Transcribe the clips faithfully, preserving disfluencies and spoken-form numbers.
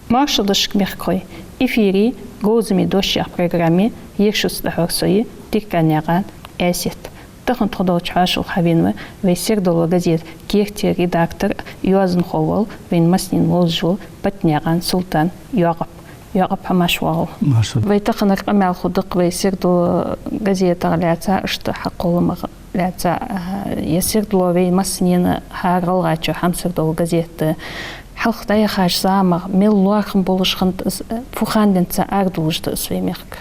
Маршал да шуга, мехкахой! Эфире «Говзаме дош» яха программа я, ер шуца дӀахьор со я, Дирканаькъан Аьсет. Тахан тхо долча хьоашалгӀа хьавена ва вай «Сердало» газета керттера редактор, йоазонхо вола, вайна массанена вовзаш вола Батнаькъан Султан-Якъуб. Якъуб, хьамаш воагӀалва. Маршал. Вай таханара къамаьл хургда-кх вай «Сердало» газетах лаьца, иштта хьакхолламах лаьца, а, ер «Сердало» вай массанена хӀара гӀалгӀачоа хьамсара дола газета да. Хьалха дӀаяхача замах мел лоархӀам болаш хиннад из, фу хана денз арадувлаш да из вай мехка?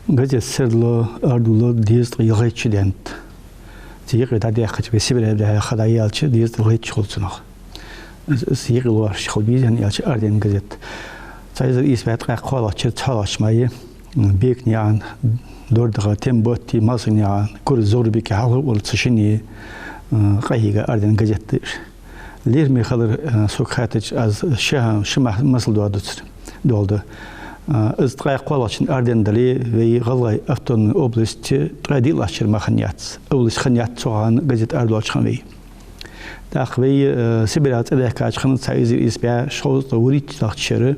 Газета «Сердало» арадувлар дезткъа ялхайтта шу даьннад. Цу юкъе дӀадаьккхача, вай Сибре дӀаяхача, дезткъа ялхайтта шу хул цунах. Из, из юкъе лоархӀаш хила беза, хӀана аьлча арадаьнна газет. Цхьа эзар ийс бӀаь ткъаь кхоалагӀча шера цхьоалагӀча мае Бекнаькъан, Дордагӏа Темботти, Малсагнаькъан, Кураз Зоврбики хьалхарча цу шинне, э, къахьийга арадаьнна газет да из. Лерхӏаме хилар, э, сога хаьттача, аз ши хӏама, ши ма-, масал доаладу цар, доаладу. Э, из ткъаь кхоалагӏча шера арадаьнна дале, вай ГӀалгӀай автономни область ткъаь диълагӏча шера мара хиннаяц. Область хиннаяц цу хана газет арадоалача хана вай. ТӀаккха вай, э, Сибре цӀадаьхкача хана, цхьа эзар ийс бӀаь шовзткъа вурийтлагӏча шера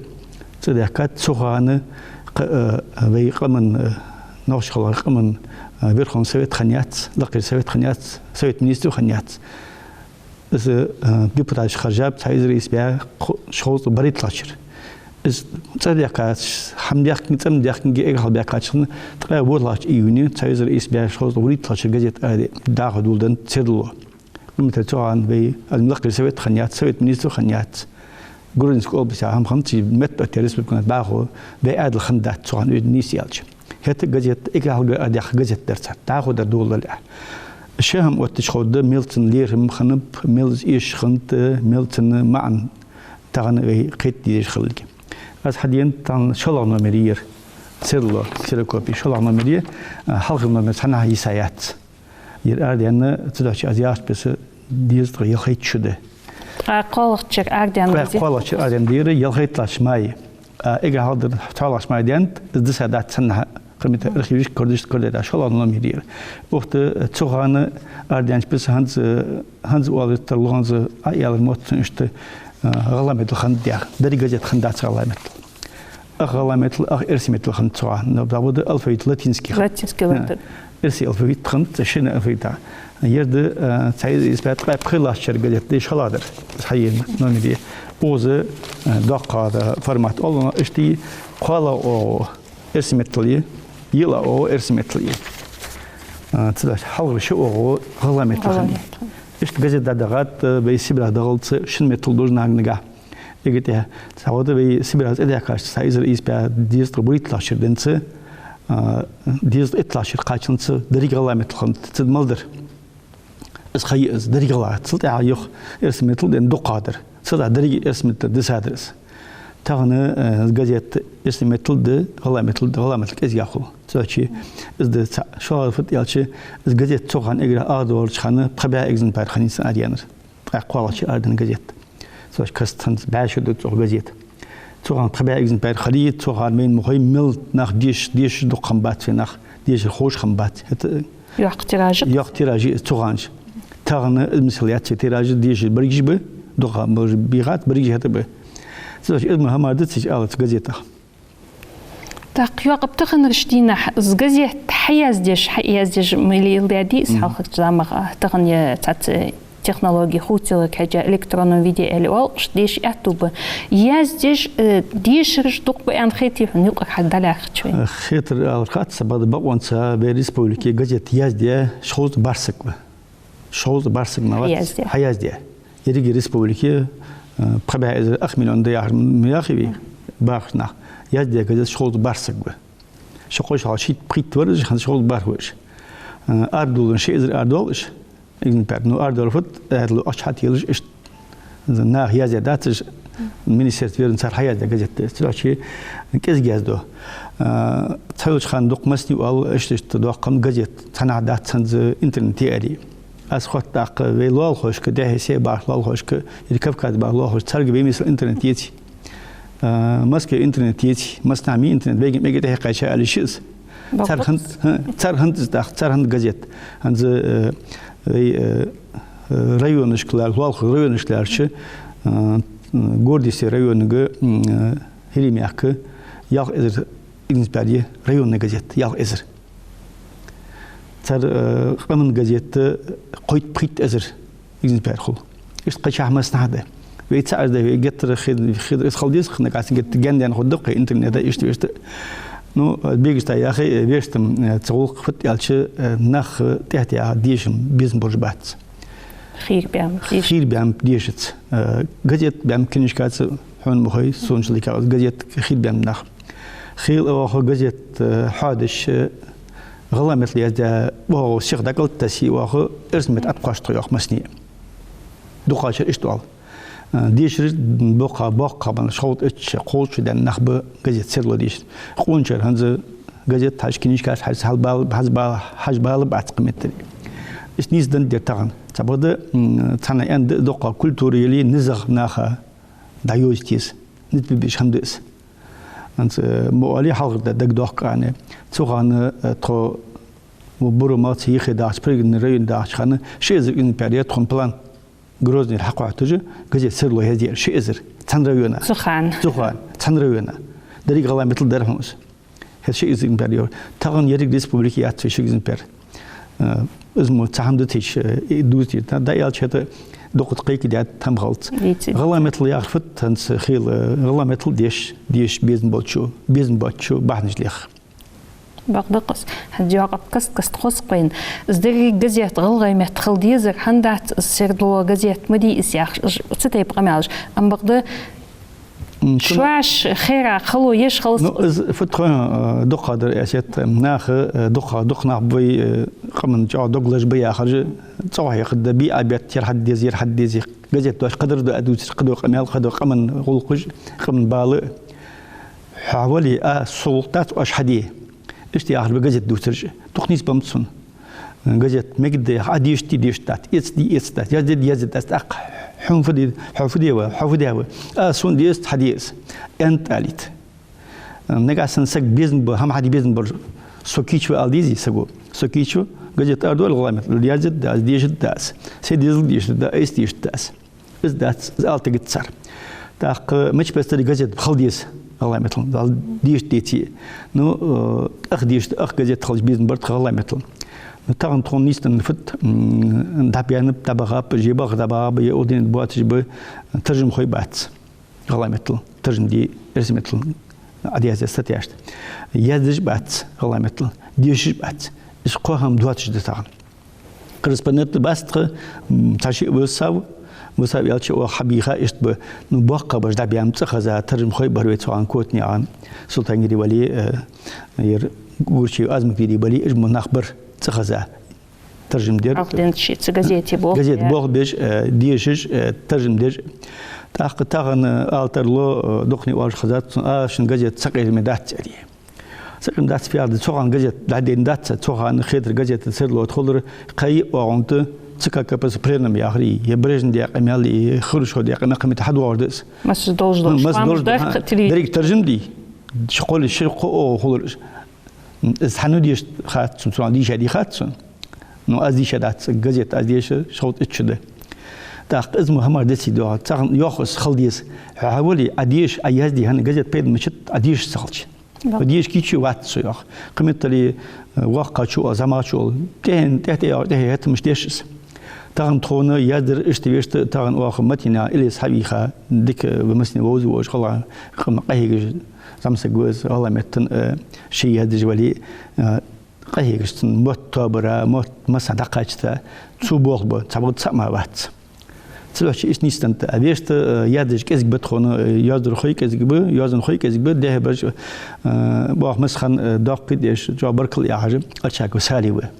цӀадаьхкад, цу хана кх-, э, вай къаман, э, нохч-гӀалгӀай къаман, э, Верховни Совет хиннаяц, лакхера Совет хиннаяц, Совет Министров хиннаяц. Из, э, депутаташ харжаб цхьа эзар ийс бӀаь кх-, шовзткъа барайттлагӏча шера. Из цӀадаьхкача, хӏама даьхкинге, цӀа-м даьхкинге эггара хьалха баьхкача хана, ткъаь ворхӏлагӏча июне, цхьа эзар ийс бӏаь шовзткъа вурийтлагӏча шера газет арадаьхка долаш да «Сердало». Хӏана аьлча цу хана вай, аз ма, лакхера Совет хиннаяц, Совет Министров хиннаяц. Грузински область хӏама хиннача метта оттаяь республика дӏахо, вай Ӏаьдал хиннадац цу хана, уж нийса аьлча. ХӀаьта газет, эггара хьалха арадаьхка газет дар цар, дӏахо дар доладелар. Ши хӏама оттача ховргда, мел цун лерхӏам хиннаб, мел из эшаш хиннад, мел цун маӀан тахан вай кхетаде дезаш хиларга. Аз хьадена тахан шоллагӏа номер я ер, «Сердало», ксерокопия, шоллагӏа номер я, а, хьалхара номер цхьаннахьа йисаяц. Ер арадаьннад, цудухьа аз яхача беса, дезткъа ялхайтта шу да. Ткъаь кхоалагӏча шера арадаьнна. Ткъаь кхоалагӏча шера арадаьнна да ер, ялхайттлагӏча мае. А, эггара хьалха дар цхьоалагӏча мае даьннад, из дисадац цхьаннахьа, кхымита архивашка корадаьд, шоллагӏа номер я ер. Укх тӏа цу хана арадаьннача беса хӏанз, хӏанз оалар тарлу, хӏанз Ӏоаьлар мотт сона иштта, а, гӏалгӏай меттала хиннад яхаш. Деррига газет хиннадац гӏалгӏай меттала. Ах гӏалгӏай меттала, ах эрсий меттала хиннад цу хана. Но, да, вот алфавит латинский хиннад. Латинский, э, латин. Эрсий алфавит хиннад, цхьа шин алфавит. Ер да, э, цхьа эзар ийс бӏаь ткъаь пхелагӏча шера газет да, шоллагӏа дар, цхьа е номер я. Укхаза, э, доккха да формат оал, иштта кхоалагӏа оагӏув эрсий меттала я, йиълагӏа оагӏув эрсий меттала я. Э, цудухьа хьалхара ши оагӏув гӏалгӏай меттала хиннай. Иштта газет дӏадахад, э, вай Сибре дахалца шин меттала долаш нах нагахь. Эггара тӏехьа, цхьа вот вай Сибре цӏадаьхкача, цхьа эзар ийс бӏаь дезткъа барайттлагӏча шера денз, а, дезткъа иттлагӏча шера кхаччалца деррига гӏалгӏай меттала хиннад, цу тӏа мел дар. Из ха я из, деррига гӏалгӏай. Цул тӏехьагӏа юха эрсий меттала денз дукхагӏа дар. Цул тӏехьагӏа деррига эрсий меттала дисадар из. Тахан, э, газет эрсий меттала да, гӏалгӏай меттала да, гӏалгӏай меттала кӏезигагӏа хул. Цудухьа из да цхьа, шоллагӏа фуд аьлча, из газет цу хана эггара арадоалача хана пхи бӏаь экземпляр хиннай цун арадаьннар. Ткъаь кхоалагӏча шера арадаьнна газет. Цудухьа каста хӏанз бӏаь шу да цу газета. Цу хана пхи бӏаь экземпляр хиле, цу хана вайна ма хой мел нах деш-, дешаш дукха хиннабац вай нах, дешар ховш хиннабац. ХӀаьта йоккха тираж я. Йоккха тираж я из цу хана. Тахан из мисал яц вай тираж, дешаш берригаш ба, дукха, может, бийхац, берригаш хӏаьта ба. Цудухьа из ма хӏама да цига ала цу газетах. Так, Якъуб, таханарча дийнахьа из газет хьаяздеш, хьаяздеш мел йилла даьдий из хьалхарча замах, а, тахан я цхьацца технологи хувцаяларга хьежжа электронном виде аьле оал, иштта деша аьттув ба. Яздеш, э, дешараш дукха ба аьнна хетий хьона юкъера хьадалаьрхӏача вай? Э, хетар алар хац са, бакъда бакъонца вай республике газет яздаь шовзткъа бархӏ саг ва. Шовзткъа бархӏ саг ма вац хьаяздеш. Хьаяздеш. Еррига республике, э, пхи бӏаь эзар, ах миллион да яхар ма яхий вай, бархӏ нах. Яздаь газет шовзткъа бархӏ саг ва. Ши-кхо шу хьалха шийтта, пхийтта вар уж, хӏанз шовзткъа бархӏ ва уж. Э, арадоалаш ши эзар арадоал уж. Экземпляр. Ну, арадоалар фуд, аьлча, ахча хьателаш, иштта нах яздаь дац уж, министерстве верна цар хьаяздаь газет да. Цудухьа кӏезига язду. А, цхьайолча хана дукха массане оал, иштта, иштта доккха хиннад газет, цхьаннахьа дац хӏанз интернете аьле. Аз хоатт тӏаккха вай лоалахошка, дехьа-сехьа бахача лоалахошка, или Кавказе бахача лоалахошка, царга вай миссел интернет яций. А, Москве интернет яций, массанахьа ма йий интернет, вайга-м эггара тӏехьа кхаьча аьле йиш я из. Цар хӏанз, хӏа, цар хӏанз из тӏаккха, цар хӏанз газет. Хӏанз, э, вай, э, э, районашка лаьр-, лоалахой районашка лаьрча, э, Городовицкий районага, м, ХӀирий мехка ялх эзар экземпляр я районни газет, ялх эзар. Цар, э, къаман газета кхойтта-пхийтта эзар экземпляр хул. Иштта кхычахьа массанахьа да. Вай цаӀ да, вай геттара хи-, хи-, из хила деза, нагахьа санна геттара гаьнаденна хургда-кх интернета, иштта-вешта. Ну, бегашта яхе, вешта, э, цу гӀулакха фуд аьлча, э, нах, э, тӀехьа-тӀехьа дешам безам болаш бац. Хийра баьннаб деша. Хийра баьннаб дешаца. Э, газет баьннаб книжкаца, хьона ма хой, сона чу дика газет хийра баьннаб нах. Хийла оаха газет, э, хьадеш, э, гӀалгӀай меттала яздаь, оаха сиха дӀакӀалтӀа тассе, оаха эрсий меттала тӀакхоачаш тхо йоах массане. Дукхачар иштта оал. Э, дешар боккха, боккха бан шовзткъа итт шу, кхузткъа шу даьнна нах ба газет серло дешаш. Къоначар хӀанз газет хьажа, книжкаш хьажа, хьажа бала, хьажа бала, хьажа бала бац кхыметтел. Иштта нийсденна дар тахан. Цхьабакъда, м, цхьанне аьнна да, дукха культура яле, низагӀа наха дӀайовзийта еза. Низ беш хӀама да из. ХӀанз, э, мо оале хьалхарда дагадоаккх аьнна. Цу хана, э, тхо мо Буро малца йиххе дахача, Пригородни районе дахача хана ши эзар экземпляр яр тхона план Грознера хьакхоачаш, газет серло яздаьр ши эзар. Цхьан района. Цу хана. Цу хана. Цхьан района. Деррига гӀалгӀай меттала дар хьона из. ХӀаьта ши эзар экземпляр яр. Тахан еррига республике яц вай ши экземпляр. Э, из мо цхьа хӀама да теш, э, дувца дийр. Та да аьлча, хӀаьта дукха кхайкадаьд хӀама халц. Дийцад. ГӀалгӀай меттала яхар фуд хӀанз хийла, э, гӀалгӀай меттала деш, деш безам болчо, безам боацачо бахьанаш леха. Бакъда-кх из, хӀанз йоакъ каст-каста хоза кхоачаш. Из деррига газет гӀалгӀай меттала хила дезар, хӀана дац из серло газет ма дий из яхаш, цу тайпара къамаьлаш. Амма бакъда, м, шоаш хера хало еш хала. Ну, из фуд тхона, э, дукха дар эсет, э, наха, э, дукха, дукха нах ба вай, э, къаман чӀоагӀа дог лазаш ба яхараш, цӀогӀа хьехаргда, биа бетта, ер хьаде деза, ер хьаде деза. Газет дош кхыдар да а дувцаш, кхыдола къамаьл, кхыдола къаман гӀулакхаш, къаман бала. Хьо вале, а, со гӀулакх дац, оаш хьаде. Иштта яхаш ба газет дувцараш. Дукха нийса ба-м цун. Газет мегаргда да яха, а, дешаргдий, дешаргдац, эцаргдий, эцаргдац, яздергдий, яздергдац. ТӀаккха хьона фу де, хьо фу де ва, хьо фу де ва? А, сона дезац, хьадеза. Аьннад алийта. Нагахьа санна саг безам ба, хӀама хьаде безам бар, со кийча ва ала дезий саго? Со кийча ва, газет арадоал гӀалгӀай меттала, яздергда аз, дешаргда аз. Се дезалга дешаргда, айса дешаргда аз. Из дац, из ала тегад цар. ТӀаккха мича беса тӀара газет хила деза гӀалгӀай меттала, дала дешаргдеце. Ну, э, ах дешаргда, ах газет хилча безам бар тха гӀалгӀай меттала. Ну, тахан тхона нийсденна фуд, м, дӀабаьннаб, дӀабахаб, е балха дӀабахаб, е удин боацаш ба, таржамхой бац гӀалгӀай меттала, таржам де, эрсий меттала Ӏояздаь статьяшта. Яздеш бац гӀалгӀай меттала, дешаш бац. Из кхо хӀама доацаш да тахан. Корреспондент бац тха, м, цхьа-ши висав, висав аьлча оаха хьабийха иштта ба. Ну, боккхагӀбараш дӀабаьннаб цӀихеза, таржамхой бар вай цу хана Котанаькъан Султан-Юрий вале, э, ер Гурчиев Азмукдиди бале, уж мо нах бар цӀихеза. Таржам дер. Хьалха денз ши цу газете болх. Газете болх беш, э, дешаш, э, таржам деш. ТӀаккха тахан, э, ала тарлу, э, дукхане оалаш хезад сона, а, шун газет сакъераме дац аьле. Сакъераме дац фу яхар да, цу хана газет дӀаденна дац, цу хана хетар газета серло тхоллар, кхы а оагӀонта ЦК КПСС пленум яхар, е Брежнев даь къамаьл, е Хрущев даь къамаьл, кхыметтел хьадоагӀаш да из. Масса долаш, масса долаш, дар, ха, деррига таржам дий. Ши кхоле, ши кхо оагӀув хулар из. Из хьан дийша хац сона, цунах дийшадий хац сона. Ну, аз дийшадац, газет аз деша шовзткъа итт шу да. ТӀаккха из мо хӀамаш деце доагӀа, цхьан йоах из хила деза. Хьо хьавале, Ӏа деша, Ӏа язде, хӀана газета пайда мичад, Ӏа дешаш ца хилча. Ва. Ӏа деша кийча вац со йоах. Кхыметтел, э, воккхагӀчо а, зӀамагӀчо а, тӀехьен, тӀехьа-тӀехьа, тӀехьа хӀеттамаш деш из. Тахан тхона яздар иштта-вешта, тахан оаха Матенаькъан Илез хьавийха, дика, э, массане вовзаш волаш, гӀалгӀай къаман къахьегаш зӀамсаг ва из, гӀалгӀай меттала, э, ше яздеш вале, э, къахьегаш цун мотт тоабара, мотт массанахьа дӀакхачийта, цо болх ба, цхьабакъда цаӀ мара вац. Цудухьа иштта нийсденна да. А вешта, э, яздеш кӀезига ба тхона, э, йоазонхой кӀезига ба, йоазонхой кӀезига ба, дехьа бараш, э, оаха массахана, э, доккхий деш, чӀоагӀа баркал яхаш, Очаков Сали ва.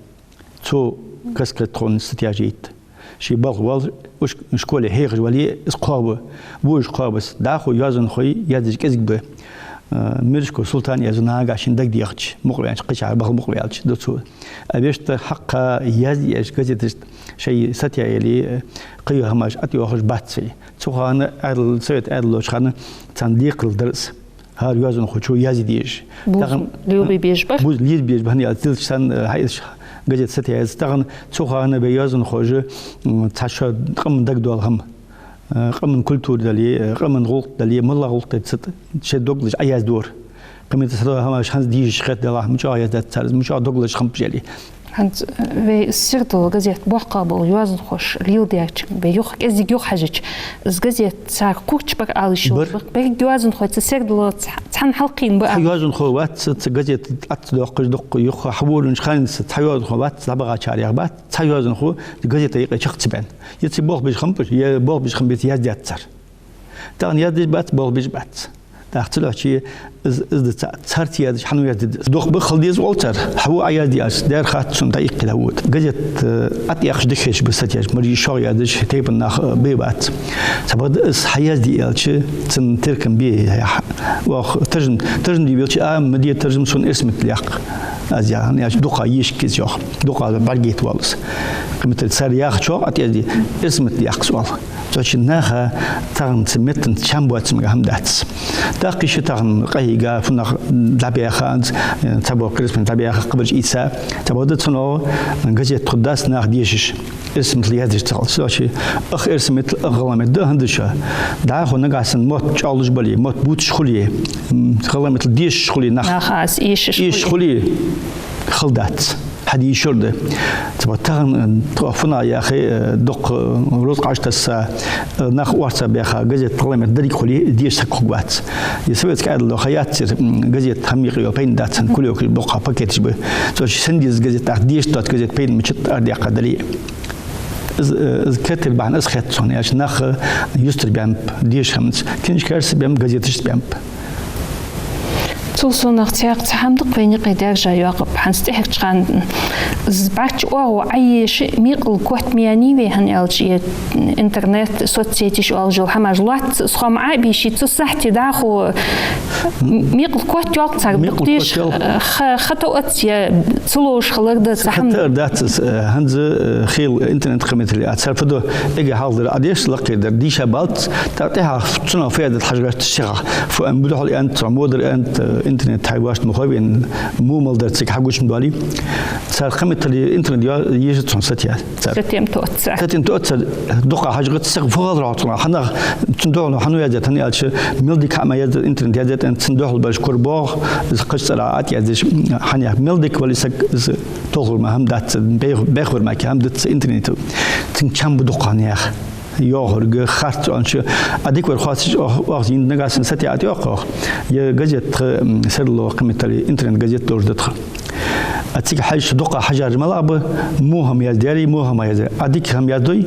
Цо каст-каста тхона статьяш яйт. Ше балха воалл, уж школе хьехаш вале, из кхоаб. Вож кхоабац. ДӀахо йоазонхой яздеш кӀезига ба. Э, Мирашков Султан язду нагахь шийна дагадехача, мукъаваьннача, кхычахьа балха мукъаваьлча, да цо. А вешта хьакха язде еш газеташта шоай статья яле, э, кхыйола хӀамаш ӀотӀайоахаш бац вай. Цу хана Ӏаьдал, Совет Ӏаьдал долча хана царна декхарийла дар из. ХӀара йоазонхочо язде дезаш. Буза, тахан лелабе безаш ба. Буза, лелабе безаш ба, хӀана аьлча дилча санна, э, хьаэцаш газета статья яз. Тахан цу хана вай йоазонхоша, м, цхьа шоай къаман дагадоалла хӀама, Э, къаман культура дале, э, къаман гӀулакх дале, моллагӀа гӀулакх дале, цу тӀа шоай дог лазаш Ӏояздора. Кхымитас хӀама хӀанз дийша хет далахь, мичахьа яздаьд цар, мичахьа дог лазаш хиннаб уж аьле. ХӀанз, э, вай «Сердало» газета боккха бола йоазонхоша леладаьчунга, вай юха, кӀезига юха хьежача, из газета цар кхоачаш бар ала йиш йолаш ба. Берригаш йоазонхой цу «Сердалоца» цхьана хьалкхийна ба. Цхьа йоазонхо вац цу газета тӀа доаккхаш, дукха юха хьавоалача хана цхьа йоазонхо вац, дӀабахачарех бац, цхьа йоазонхо газета юкъе чакх ца баьнна. Е цига болх беш хиннаб уж, е болх беш хиннабац, яздаьд цар. Тахан яздеш бац, болх беш бац. ТӀаккха цудухьа из, из да ца-, царца яздеш, хьан язде деза. Дукха ба хила деза оал цар. Хьо Ӏоязде аьлча, дера хац сона, дӀаиккхе дӀавода. Газета, э, тӀаэккхаш дика хеташ ба статьяш, мара шоаш яздеш, тайпан нах, э, бе бац. Цхьабакъда из хьаязде аьлча, цун теркам бе яхь. Оаха таржам, таржам де велча, а, ма де таржам, сона эрсий меттала яккха. Аз яхар, яхаш дукха ешка киз йоах. Дукха бӀаргайта воалл из. Кхымитар цар яхачох а тӀаязде, эрсий меттала яккха оал. Цу чу наха тахан цу меттаца чам боацаш мага хӀама дац. ТӀаккха ши тахан къахьийга, фуннагӀа дӀабаьха, анц, э, цхьабола корреспондент дӀабаьха, кхыбараш ийца. Цхьабакъда цунах газета тхо дац нах дешаш. Эрсий меттала яздеш ца хилча. Цу чу ах эрсий меттала, ах гӀалгӀай меттала да хӀанз шо. ДӀахо нагахьа санна мотт чӀоагӀлуш бале, мотт бувцаш хуле, м, гӀалгӀай меттала дешаш хуле нах. Нах аз эшаш, эшаш хуле. Хуле. Хала дац. Хьаде йиш йолаш да. Цхьабакъда тахан, э, тхо фуннагӀа яхе, э, дукха, э, рузкъаш тасса, э, нах орца баьха газета гӀалгӀай меттала деррига хуле, деша саг хургвац. Е советски Ӏаьдал дола ха яц ер, м, газета хӀама юкъе йола пайда дац, хӀана кулёкаш дукха пакеташ ба. Цу чу сенна деза газета, тӀаккха деша доаца газета пайда мичад арадаьккха дале. Из, э, из кертера бахьан из хет сона, яхаш нах, э, юстара баьннаб деша хӀаманца. Книжкашца баьннаб, газеташца баьннаб. Цул совгӀа цхьа хӀама да-кх вайна юкъе даьржа, Якъуб, хӀанз тӀехьарча хана, з-, бӀарчча оагӀув Ӏоеша мекъал котт ма яьннай вай, хӀана аьлча, е интернет, соцсеташ оалаш йола хӀамаш лоацца, из хоам Ӏо а бийша, цу сахьте дӀахо мекъал котт йоалл цар, мекъал дукха деша, котт йоалл. Ха-, хатӀа оц е ца ловш хилар да цхьа хӀама. Хатар дац из, э, хӀанз, э, хийла интернет кхымитали, а цар фу ду, эггара хьалха дар Ӏодеш, лакхера дар дийша балц, тӀаккха тӀехьа цунах фу яздергда хьажа гӀерт шоашта. Фу аьннад, бу духьал аьннад цо, мудар аьннад, э, интернет хьайвашта ма ховен, му мел дар цига хьагуча ма доалий. Цар кхымитали интернет йо-, ешац хьона статья. Цар. Сатем тоъац цар. Сатем тоъац цар, дукха хьажа гӀерт, сиха фу гӀаларах цунах, хьанах, цун духьал хьан яздаьд, хӀана аьлча, мел дика хӀама яздаьд, интернет яздаьд, цун духьал бараш корабоагӀа, из кхыча цӀерагӀа тӀаяздаьд, хӀана яхар, мел дика вале саг, из толхур ма хӀама дац, бех-, бехвар ма кхы хӀама дац интернета. Цун чам ба дукха, хӀана яхар. ЙоагӀарг харц оалаш, а дика вар хоасташ, оаха, оаха зийна нагахьа санна статья тӀайоаккх оаха. Е газета тха, м, «Сердало» кхымитали интернет-газета долаш да тха. А цига хьежача дукха хьажараш малагӀа ба, во хӀама яздаьрий, во хӀама яздаьрий. А дика хӀама яздой,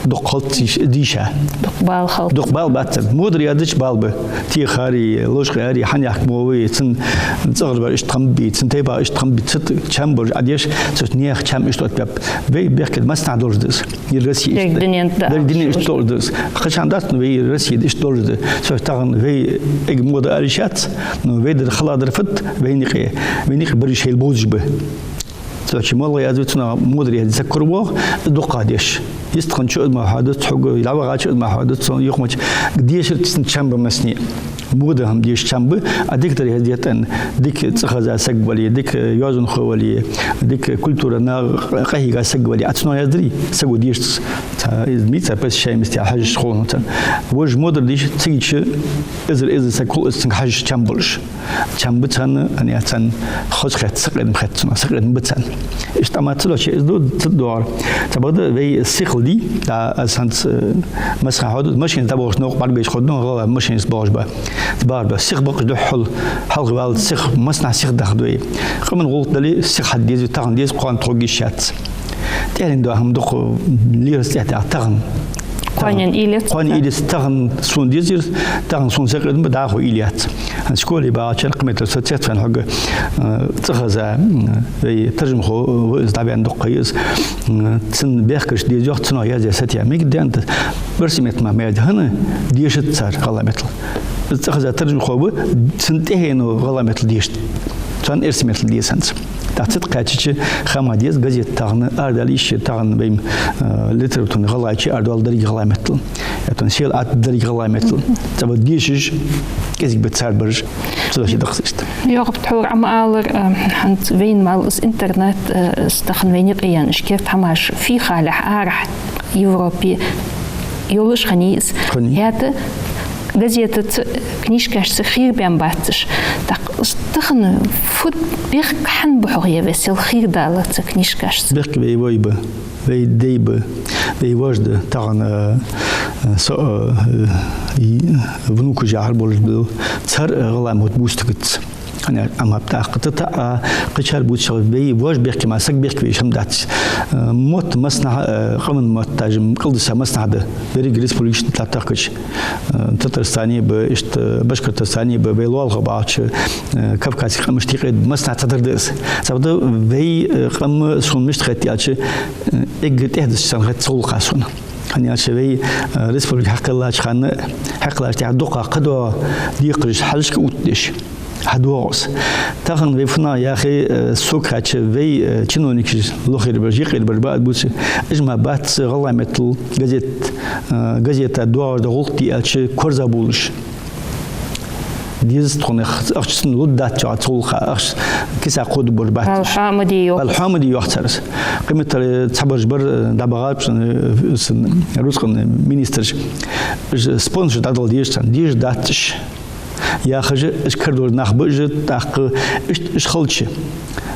дукха хилац дийша. Дукха бала хилац. Дукха бала бац цар. Мудар яздича бала ба. Техари, лочкъари, хӀана яхар, мо вай, цун цӀагӀара бар иштта хӀама бий, цун тайпа иштта хӀама бий, цу тӀа чам болаш Ӏодеш, цу тӀа наьха чам иштта оттабаьб. Вай бехке массанахьа долаш да из. Ер Россе иштта. Деррига дунен тӀа. Деррига дунен иштта долаш да из. Кхычахьа дац, но вай Россе иштта долаш да. Цо тахан вай эггара мода ала йиш яц, но вай дар, хала дар фуд, вайна юкъе, вайна юкъе бараш хьал бовзаш ба. Цу чу моллагӀа язде, цунах мудар язде саг корабоагӀа, дукха деш. Йистхинна чу из ма хьоадоацций хьога, дӀавахача из ма хьоадоацций, цунна юхамача дешарца чам ба массане. Мода хӀама деша чам ба, а дикадар язде тӀан, дика цӀихеза саг вале, дика йоазонхо вале, дика культура на къахьийга саг вале, а цунах яздаьрий, саго дешац, цхьа из мица посещаемость хьежаш хул хьона царна. Вож модар дийша, цига чу эзар, эзар саг хул из цунга хьежаш чам болаш. Чам ба царна, ани царна хоза хет, сакъердам хет цунах, сакъердам ба царна. Иштта ма ца доаца, из ду, ца доагӀар. Цхьабакъда вай сихал дий, да, аз хӀанз, э, массанахьа хьоаду, машинаца дӀаболхаш новкъа бӀаргабайча ховргда хьона, гӀалгӀай машинаца болхаш ба. Барда, сиха ба-кх духхьал, хьалха валлалца сиха, массанахьа сиха даха дой. Къаман гӀулакх дале, сиха хьаде деза, тахан деза, кхоана тхога йиш яц. ТӀехьенна дола хӀама дукха лерхӀац тӀехьа тахан. Кхоанен уйла яц. Кхоанен уйла яц, тахан сона дезар, тахан сона сакъердам ба, дӀахо уйла яц. ХӀанз школе багӀачар кхыметтел соцсеть хьона хьога, э, цӀихеза, м, вай таржамхо ва из, дӀаваьнна дукха ха я из, м, цун бехкаш деза йоах, цунах яздаь статья. Мегаргда аьнна, эрсий меттала ма язде, хӀана, дешац цар гӀалгӀай меттала. Из цӀихеза таржамхо ва, цун тӀехьено гӀалгӀай меттала дешац. Царна эрсий меттала деза хӀанз. ТӀаккха цу тӀа кхаьчача хӀама деза, газета тахан арадала йиш я, тахан вай, э, литературни гӀалгӀайче арадоал деррига гӀалгӀай меттала. Е тхона сел атта деррига гӀалгӀай меттала. Цхьабакъда дешаш кӀезига ба цар бараш. Цудухьа даккха иштта. Якъуб, тхьовра Ӏа ма аллара, э, хӀанз вайна мел из интернет, э, из тахан вайна юкъе яьнна, уж керда хӀамаш фу хилалехь арахьа Европе, йолаш хиннай из. Хиннай. ХӀаьта газетаца, книжкашца хийрабаьнна бац уж. ТӀаккха тахан фу бехк хӀана ба хьогӀ, е весел хийрадалар цу книжкашца? Бехк вай вой ба, вай дай ба, вай вож да, тахан, э, э, со, э, э, внукаш яхар болаш ба, цар, э, гӀалгӀай мотт бувцаш тигац. Ана, амма тӀаккха тата а кхычар бувцаш, вай вож бехке ма, саг бехке веш хӀама дац. Э, мотт массанахьа, э, къаман мотт, даже кӀалдиса массанахьа да. Берригача республикашта тӀатахкача, э, Татарстане ба, иштта Башкортостане ба, вай лоалахо бахача, э, Кавказе къамашта юкъе массанахьа цхьатарра да из. Цхьабакъда вай, э, къам сона мишта хет аьлча, э, эггара тӀехьа дисача санна хет цу гӀулакха сона. ХӀана аьлча вай, э, республика хьакхеллача хана, хьакхеллача тӀехьа дукха кхыдола декхараш хьалхашка оттадеш хьадоагӀа из. Тахан вай фуннагӀа яхе, э, сога хаьттача, вай, э, чиновникаш лохера бараш, юкъера бараш ба а бувцаш, уж ма бац гӀалгӀай меттала газет, э, газета доагӀаш да гӀулакх де аьлча, корзагӀбувлаш. Деза тхона, ахча цунна лургдац чӀоагӀа цу гӀулакха, ахча киса кхоадабар бац. Вала хьоамаде йоах. Вала хьоамаде йоах цар из. Кхыметтел цхьабараш бар, э, дӀабахача, э, сан рузкъан министраш, уж спонсор дӀадала дезаш царна, дезаш дац уж. Яхаш, уж карадолаш нах ба уж, тӀаккха иштта уж хилча.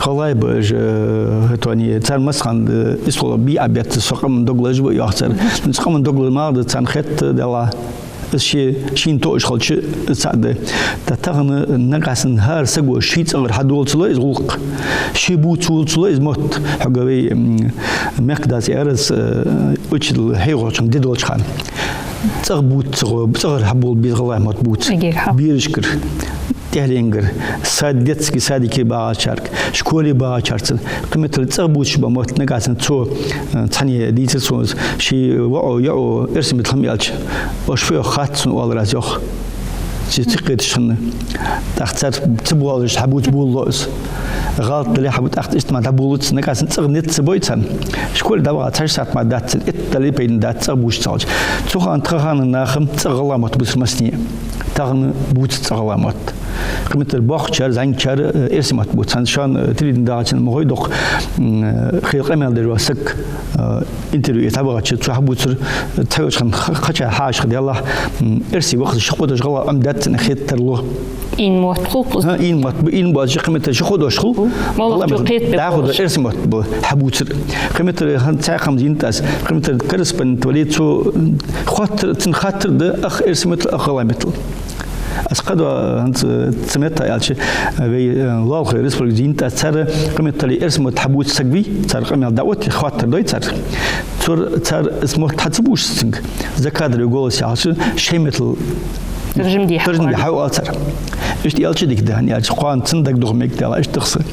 ГӀалгӀай ба уж, э, тони, цар массахана, э, истол бий а бетта, со къаман дог лазаш ва йоах цар. Цу къаман дог лазар мала да царна хетта, Даьла. Из ше, шийна тоъаш хилча, из цаӀ да. ТӀа тахан нагахьа санна хӀара саго ший цӀагӀара хьадоаллалца лой из гӀулакх. Ше бувцаллалца лой из мотт. Хьога вай, м, мехкдас аьлар из, э, учитель хьехочун де долча хана. ЦӀагӀа бувца ца гӀо, цӀагӀара хьабувла беза гӀалгӀай мотт бувца. Эгер хьа. Берашкара, тӀехьленгара, сад-, детский садике багӀачарга, школе багӀачарца, кхыметтел цӀагӀа бувцаш ба мотт. Нагахьа санна цо, э, цхьанне дийцар сона, ший воӀо, йоӀо эрсий меттала хӀама аьлча, оаш фу йоах хац сона, оалар аз, йоах. Ше ца кхеташ хинна. ТӀаккха цар ца боалаш хьабувца болалу из. ГӀалат дале хьабу-, тӀаккха иштта ма дӀабувлац, нагахьа санна цӀагӀа низ ца бой царна. Школе дӀаваха цхьа сахьат ма дац царна, итт дале пайда дац цӀагӀа бувцаш ца хилча. Цу хана, тха хана наха цӀагӀа гӀалгӀай мотт бувцар массане. Тахан бувцац цӀагӀа гӀалгӀай мотт. Кхыметтел боккхачар, зӀамигачар, э, эрсий мотт бувц. ХӀанз шоана, э, телевидене дагӀачунна ма хой дукха, м, э, хила къамаьл деш вола саг, э, интервью эца дӀабахача, цо хьабувцар, э, цхьайолча хана ха-, кхыча хьаьша хинна дале, м, эрсий вахаш ши-кхо дош гӀалгӀай Ӏомадаьд цунна хетар лу. Ийна мотт хул-кх из. ХӀа, ийна мотт ба, ийна боацаш кхыметтел ши-кхо дош хул. МалагӀа чу кхетабе дӀахо да, эрсий мотт ба хьабувцар. Кхыметтел хӀанз цхьа хӀама зийнад аз, кхыметтел корреспондент вале, цо, м, хоаттар, цун хаттар да ах эрсий меттала, ах гӀалгӀай меттала. Аз кхыдола хӀанз цу метта аьлча, вай, э, лоалахой республика зийнад аз, цар кхыметтел эрсий мотт хьабувца саг вий, цар къамаьл дӀаотте, хоаттар дой цар. Цар, цар из мотт хьа ца бувцаш цунга, закадровый голос яхача, шоай меттала таржам де хьа, таржам де хьа оал цар. Иштта аьлча дика да, хӀана аьлча кхоана цун дагадоха мегаргдолаш, иштта да-кх из.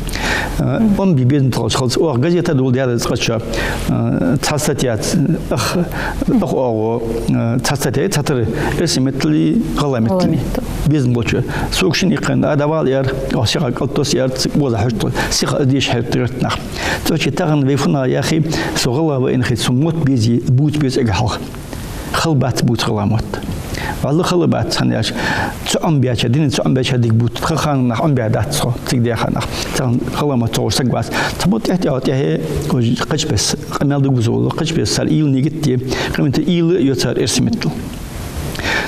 Э, Ӏомабе безам болаш хилац. Оаха газета дола даьра цкъача, э, цхьа статья, ах, ах оагӀув, э, цхьа статья, цхьатарра эрсий меттали, гӀалгӀай меттали. ГӀалгӀай меттала. Безам болча. Сога шин иккхен, а, дӀавала аьлар, оаха сиха кӀалтос аьлар, цига боза хьожа тхо, сиха деш хьертаргӀерт нах. Цу чу тахан вай фуннагӀа яхе, со гӀалгӀа ва аьнна хет, сона мотт безе, бувца беза эггара хьалха. Хала бац бувца гӀалгӀай мотт. ВаллахӀи хала бац, хӀана аьлча цу Ӏомабеча, дина цу Ӏомабеча дика бувц. Тха хана нах Ӏомабаь дац тхо, цига даьха нах. Тахан гӀалгӀай мотт ца гӀо саг вац. Цхьабакъда тӀехьа-тӀехьа, тӀехьа, уж кхыча беса къамаьл дувца вола, кхыча беса цар уйла, нигат де, кхыметтел уйла йо цар эрсий меттала.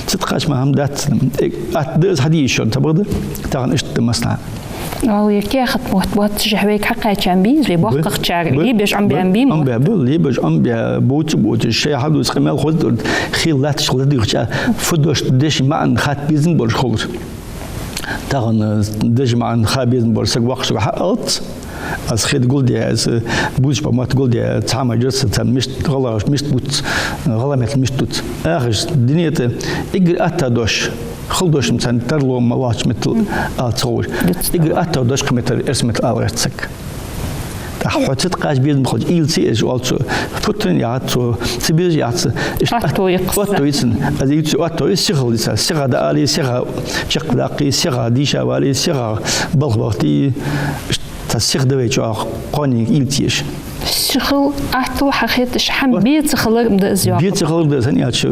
Цу тӀа кхача ма хӀама дац. Э, атта да из хьаде йиш йолаш, цхьабакъда, тахан иштта да массанахьа. Валлахӏи, кехат мотт боаццашехь вайга хьакхаьча бий из, ле боккхагӀчар, ба, лебеш Ӏомабаь бий мотт? Ӏомабаь ба, лебеш Ӏомабаь, бувца, бувца, шоай хьадувца къамаьл хоза хила латташ ладийгӀача, фу дош дешай маӀан хатта безам болаш хулар. Тахан, э, дешай маӀан ха безам болаш саг воккхача сага хьаалац. Аз хетар гулде, аз бувцаш бола мотт гулде, цхьа ма джарса, царна мишта гӀалгӀаша мишта бувц, гӀалгӀай меттала мишта дувц. Ахаш дунен тӀа эггара атта дош, хала дош-м царна тарлу ма лоацца меттала ала ца ховш. Эггара атта дош кхыметтел эрсий меттала ала гӀерт саг. ТӀаккха хьо цу тӀа кхача безам болаш, уйла ца еш оал цо, путтаргда яхац цо, ца безаш яхац цо. Иштта атто я-кх, атто я цунна. Аз уйла ца, атто я, сихал дицар. Сиха дӀаала, сиха чакхдаккха, сиха дийша вала, сиха балха бахийта. Цхьа сиха да вай чӀоагӀа кхоане уйла ца еш. Ши хила аттал хьахеташ, хӀама беца хилар да из, йоах. Беца хилар да из, хӀана аьлча,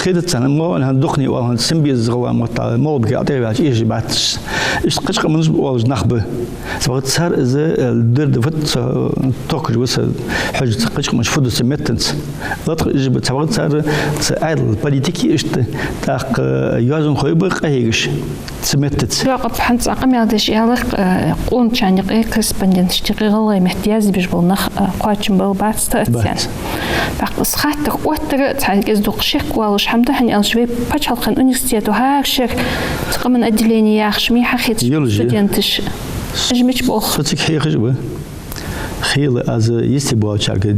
хетац царна, мо, хӀана дукха оал, хӀана цхьа беза гӀалгӀай мотт, мо бага тӀехваьлча, эшаш бац. Иштта кхыча къаманаш оалаш нах ба. Цхьабакъда цар из, э, дер да, вот, цу, тохкаш ва са хьожа, цу кхыча къаманаш фу да цу меттаца. Латкъа уж ба, цхьабакъда цар цу Ӏаьдала политики иштта, тӀаккха йоазонхой ба къахьегаш цу меттаца. Йоакъап, хӀанз цхьа къамаьл деш аьлар, э, къоначарна юкъе, корреспонденташта юкъе гӀалгӀай метта язбеш бола нах, э, кхоачам бала бац тха аьнна. Бац. ТӀаккха из хаттар оттар цхьа кӀезига-дукха шек волаш хӀама да, хӀана аьлча вай паччахьалкхен университето хӀара шера цу къаман отделени яхаш ма хьахецаш, йолаш я студенташ. Уж мича болх? Со цига хьехаш ба. Хийла аз йисте болчарга,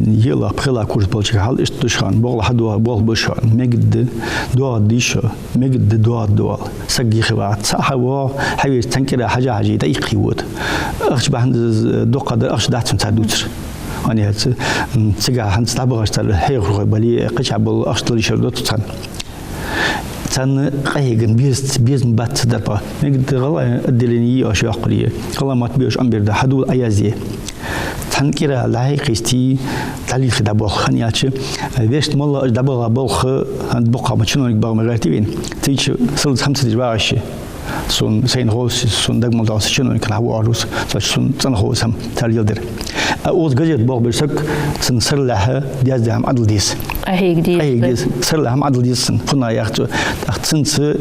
йиълагӀа, пхелагӀа курс болчарга хьал иштта да шоана, бокъонца хьадоагӀа болх ба шоана, мегаргда, доагӀаргда шо, мегаргда, доагӀаргда оал. Саг йихе вагӀа, цхьа хьавоагӀа, хьавеча цхьан кӀира хьажа-хьаже дӀаийккхе вода. Ахча бахьан да из, дукха дар ахча дац цар дувцар. ХӀана аьлча, м, цига хӀанз дӀабахача цар хьехархой бале, кхычахьа бола ахча дала йиш йолаш да царна. Царна къахьегам безац, безам бац цу дарба. Мегаргда, гӀалгӀай отделени я оаш йоаккхарий, гӀалгӀай мотт бе оаш Ӏомабер да, хьадувла, Ӏоязъе. Цхьан кӀира дӀа-хьа кхийсте, дӀалийхе дӀа болх, хӀана аьлча, вешта моллагӀа дӀабаха болх, хӀанз боккхагӀа ма чиновник багӀа ма гӀерта вайна. Цигача сарралца хӀама ца деш вагӀаш я. Сона, сайна хов, сона дагамал дола са чиновниках хьавоагӀаргва со, цу чу сона цӀена хов из хӀама, цар леладер. А укхаза газета болх беш саг, цунна сарралехьа яздаь хӀама Ӏодала деза. Къахьега деза. Къахьега деза. Сарралехьа хӀама Ӏодала деза цунна, фуннагӀа яхача. ТӀаккха цунца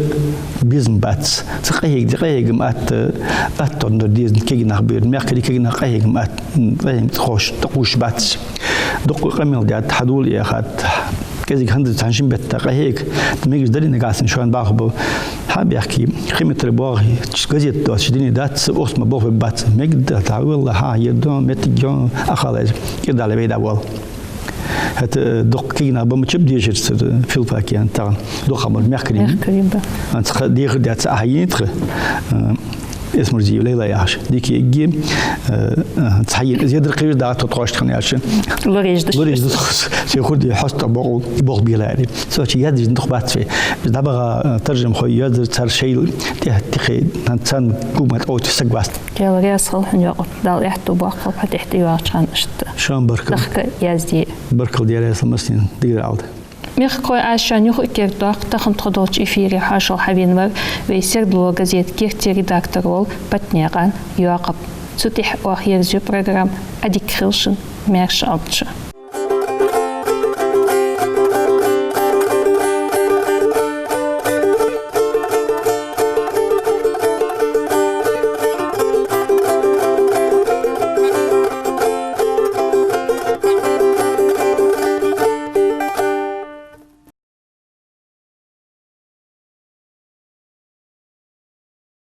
безам бац. Цу къахьега де, къахьегам атта, атта дар деза кагий нах бер, мехкарий, кагий нах къахьегам атта, къахьегам тӀакхувш, тӀакхувш бац. Дукха къамаьл даьд, хьадувла яхад. КӀезига хӀанз цхьан-шин бетта къахьега, мегаш дале нагахьа санна шоана бахаргба. Хьабаьхке, кхыметтел боагӀе, газета доацаш дуне дац, укхаза ма болх бе бац. Мегаргда, дӀавелла, хьа, ер да, моттиг я, Ӏохайла из, кӀира дӀале вай дӀавоал. ХӀаьта, э, дукха кагий нах ба ма чуб дешарца, э, филфаке тахан. Дукха ма мехкарий. Мехкарий ба. Анцха дехар дац, Ӏа хьайийтха, э, Эсмурзиева Лейла яхаш. Дика йиӀиг, э, э, цхьа йиӀиг, из ядар кхийраш дагӀа тхо тхоашта хана яьлча. Лореш да. Лореш да тхо. Се хурде хьоста бокъо, бокъо белари. Со чу яздеш дукха бац вай. ДӀабаха, э, таржамхой яздар цар шоайла тӀехьа тӀехье, царна гума тӀаотташ саг вац. Даьла раьза хилва хьона, Якъуб. Дала аьттув боаккхалба хьа тӀехьа тӀайоагӀача хана иштта. Шоана баркал. Нахага язде. Баркал, Даьла раьза хилва массанена, дигара Ӏалда. Мехкахой, аз шоана юха а кердадоаккх, тахан тхо долча эфире хьоашалгӀа хьавена вар вай «Сердало» газета керттерча редактор вола Батнаькъан Якъуб. Цу тӀехьа оаха ерзаю программа. Ӏадика хийла шун, маьрша Ӏалда шо.